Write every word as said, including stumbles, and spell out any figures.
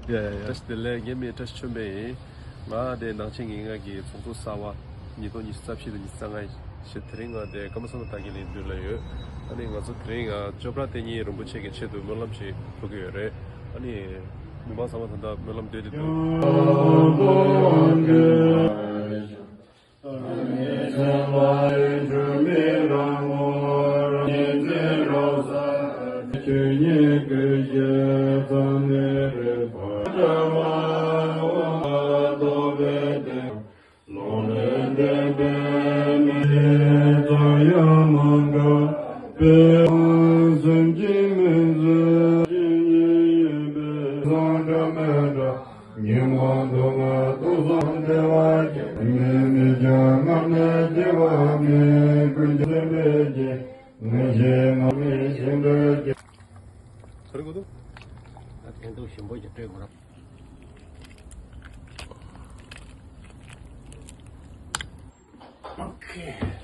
ཡ་ཡ་ཡ། བཀྲ་ཤིས་བདེ་ལེགས། ངའི་མིང་བཀྲ་ཤིས་ཆོས་འཕེལ་ཡིན། ང་དེ་ནང་ཆེན་ཉེར་ལྔ་གི་ཚོགས་གཙོ་གསར་པ། ཉིས་སྟོང་ཉི་ཤུ་རྩ་བཞི་དང་ཉི་ཤུ་རྩ་ལྔ་ཞེས། དེ་རིང་ང་དེ་ཀརྨ་བསོད་ནམས་དར་རྒྱས་ལགས་མདུན་ལ་ཡོད། ཨ་ནི་ང་ཚོ་དེ་རིང་ཨ་ཅོ་པྲ་བསྟན་ཉི་རིན་པོ་ཆེ་གི་ཆེད་དུ་སྨོན་ལམ་ཞིག་ཕུལ་གྱི་ཡོད་རེད། ཨ་ནི་མི་མང་ཚང་མ་ད་ལྟ་སྨོན་ལམ་འདོན་གྱི་འདུག། ཉོན་མོངས་སྡུག་བསྔལ་དུག་གསུམ་བདེ་བ་ཅན། མི་མི་ཀྱང་སྔར་ནས་སྐྱེ་བ་མེད། ཀུན་ཀྱང་སེམས་པའི་རྒྱུད། ངེས་ཤེས་ངར་མི་ཤེས་པའི་རྒྱུད། ད་རེས་གོ་འདུག། ད་ཐན་ཐུག་ཞིམ་པོ་ཞིག་སྤྲད་དགོས་ར། ཨོ་ཁེ།